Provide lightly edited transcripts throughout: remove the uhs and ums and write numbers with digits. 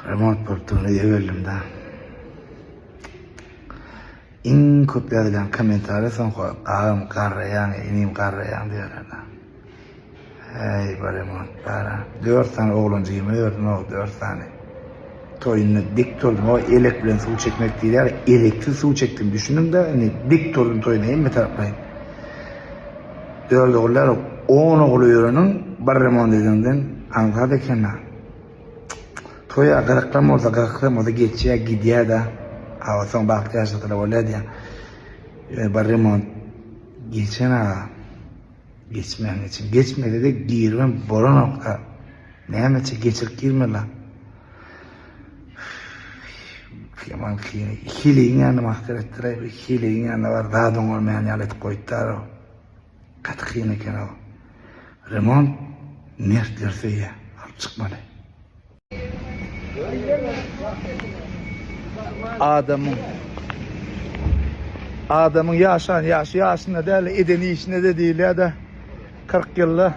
Remont bolupdyr öýe geldim-de. Iň köp ýazylýan kommentariýa soňky agam garraýaň, inim garraýaň diýýärler-de. Häý, bir remont bar-a. Dört sany oglanjygyma berdim, o dört sany. Toýunda dik durdum, o elek bilen suw çekmek diýýär, eleksiz suw çekdim, düşündiň-dä, indi dik durdum toýunda hemme taraplaýyn. Dört ogul däl, on ogul öýereniň bir remont edenden aňsat eken-ä. Toýa gyzyklan bolsa gyzyklan bolsa geçýä gidýä-da. A soň bagtly ýaşasalar bolýa diýýän. Ýöne bir remont geçen aga. Geçmän geçen. Geçmese-de giribem bolanok-da. Nämeçe geçirip girmeli. Ýaman kyn. Heleýiň ýanyna masker etdiräý. Bir heleýiň ýanyna bar zat oňarmaýan ýaly edip goýupdyr. Gaty kyn eken o. Remont mertler söýýär. Alyp çykmaly. Adamyň Adamyň ýaşan ýaşy ýaşynda däl, eden işinde-de diýilýär-de. 40 ýylda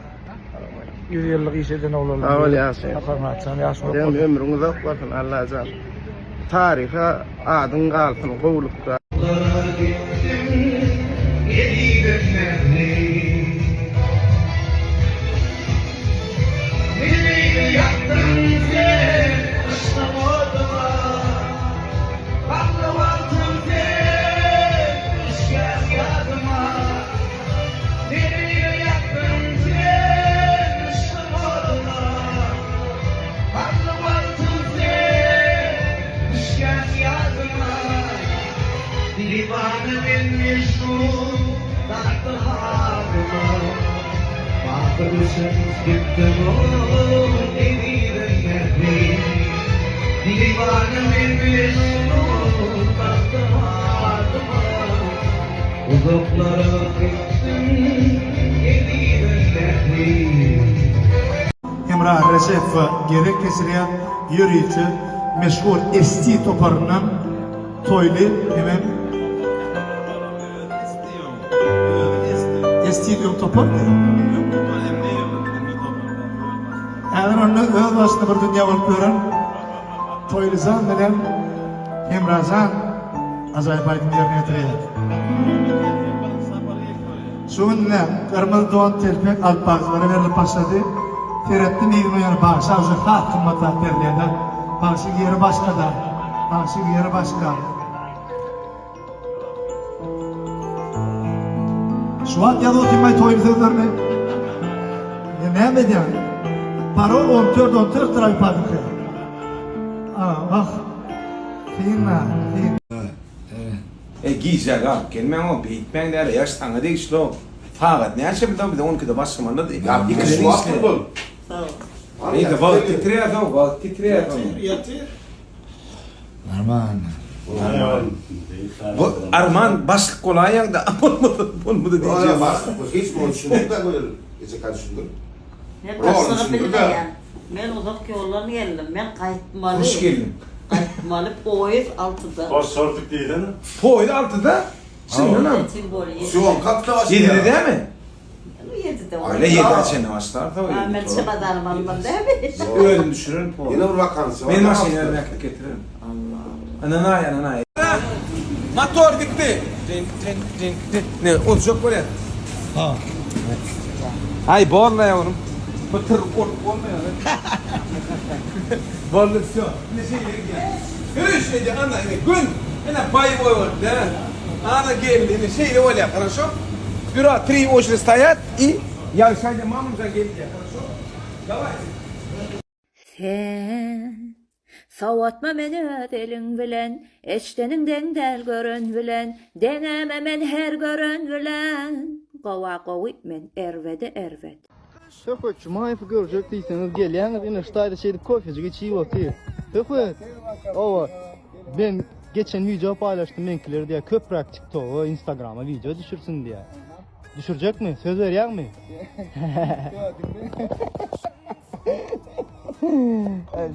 100 ýyllyk iş eden oglanlar. Sag bol ýagşy. Saparmyrat jan ýaşyň uzak Seň bolsun. ömrüň uzak bolsun Allajan. Taryha adyň galsyn gowlukda. Hemra Rejepowa gezek geçirýär. Ýörite meşhur ST toparyndan Toýly hemem ST öň topardy. Häzir onda öz başyna bir dünýä bolup ýören Toýlyjan bilen Hemrajan ajaýyp aýdym ýerine ýetirýär. Şu gün ine, gyrmyzy don, telpek alyp baryjylara berlip başlady. Seretdim yzyma ýöne bagşa uje has gymmat zat berilýär-dä. Bagşyň ýeri başga-da. Bagşyň ýeri başga. Şu wagt ýazyp otyrmaý toýuň sözlerini. Ýa näme edýäň? Parol 14 14 dyr iPad-yňky. A, wah. Kyn-a, kyn. Eý gijä galyp gelmäň-ow, beýtmäň däl-e, ýaş saňa degişli-ow. Sagat näçe bizem bize on ikide başlamalydy. Ikiden işle. Beýle wagt ýitirýäs-ow, wagt ýitirýäs-ow. Ýatyr, ýatyr. Arman. Bu Arman başlyk bolaýaňda bolmasa bolmady diýjek. Başlyk bu hiç muny düşündirdi gözel ejeka düşündir. Men başlygy bilmeýän. Men uzak ýoldan geldim. Men gaýtmaly. Hoş geldiň. Gaýtmaly poýuz altyda. Hoş gördük diýsene. Poýuz altyda? Çyndanam. Sýomka altyda başlaýar. Ýedide dämi? Ýedide. Aýla ýedä çenli başlar soň. A men çemadanym almaly dämi? Özüm düşürerin poýuz. Ýene bir wakansiýa bar. Men maşyny özüm äkidip getirerin. Allah Allah. Ynanaý ynanaý. Motor gitdi. Ne ozjak bolýar. Ha. Aý borla ýavrum. Bu tyr bolup bolmaýar. Boldy wsё. Ine şeýle gidýär. Ýöriş edýär ana ine gün. Ine baý boý boldy. Ana geldi ine şeýle bolýar horoşo. Bira tri oçri stoýat i ýagşy aýdýar mamamjan geldi diýýär horoşo. Dawayte. Sen sowatma meni öz eliň bilen, Eşdeniň deň däl gören bilen, Deňeme men her gören bilen, Gowa gowy men erbede erbet. Söhbet Jumaýewi görjek diýseňiz gelýäňiz ine şu taýda şeýdip kofejik içip otyr. Söhbet. Owa. Men geçen wideo paýlaşdym meňkiler diýýär köpräk TikToga, Instagrama wideo düşürsin diýýär. Düşürjekmi? Söz berýäňmi?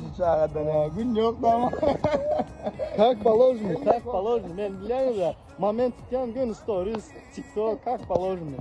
Şu çagadan ha gün yok da. Как положено, как положено. Men bilýäňiz moment tutýan gün stories, TikTok, как положено.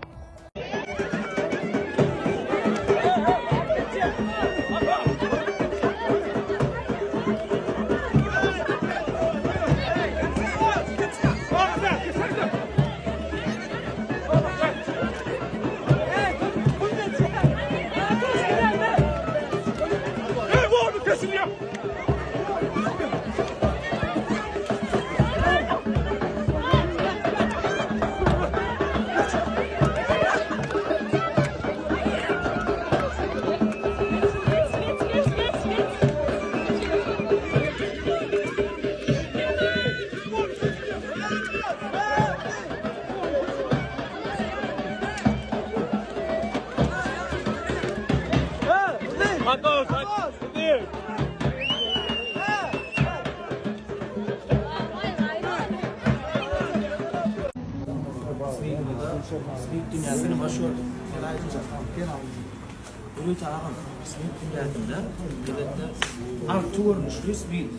Alty görnüşli smit.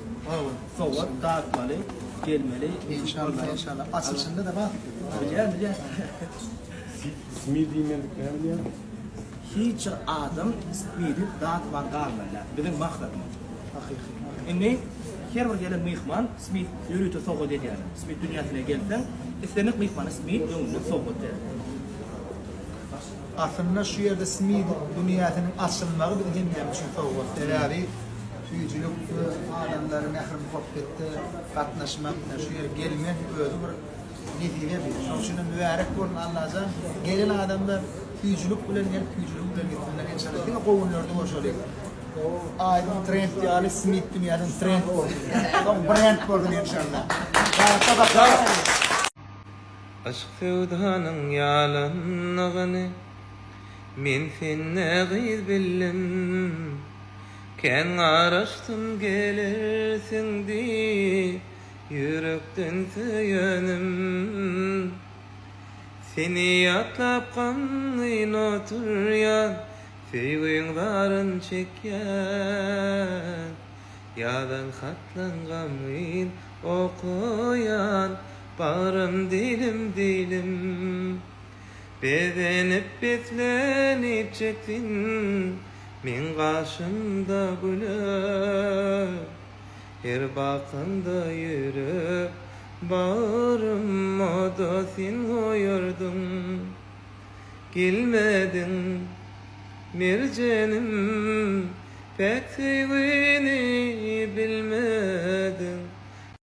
Sowgat dağıtmaly, gelmeli. Inşallah inşallah. Açylyşynda da bar. Bilýän, bilýän. Smit diýmedik näme diýýän? Hiç bir adam smidi dağıtman galmaýar. Biziň maksadymyz. Hakyky. Indi her bir gelen myhman smit ýörite sowgat edýär. Smit dünýäsine gelseň, islendik myhmana smit öňünden sowgat berýär. Aslynda şu ýerde smit dünýäsiniň açylmagy biziň hemmämiz üçin sowgat. Sebäbi süýjülik adamlary mähir-muhabbetde gatnaşmak, şu ýere gelmek özi bir nesibe bir. Şonuň üçin hem mübärek bolsun Allajan. Gelen adamlar süýjülik bilen gelip, süýjülik bilen gitsinler enşalla. Diňe gowy günlerde görşeliň. Aýdyň trend ýaly smit dünýäsiniň trend bolsun. Soň brend bolsun enşalla. Bagtda bakalım. Yşk söwdanyň ýalanlygyny Men sende gyz bildim. Kän garaşdym gelersiň diýip Ýürekden söýenim. Seni ýatlap gamgyn oturýan Söýgiň zaryn çekýän. Ýazan hatlaň gamgyn okaýan Bagrym dilim dilim Bezenip beslenip çeksin Meň gaşymda gülüp Her bakanda ýürek bagrym oda sen goýardyň Gelmediň merjenim Päk söýgini bilmediň.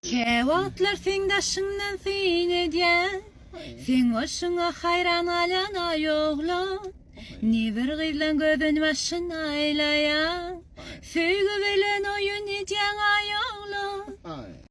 Käwagtlar seň daşyňdan syn edýän, Seň bolşuňa haýran galýan aý oglan. Nebir gyzlaň gözün başyn aýlaýan, Söýgi bilen oýnaýan.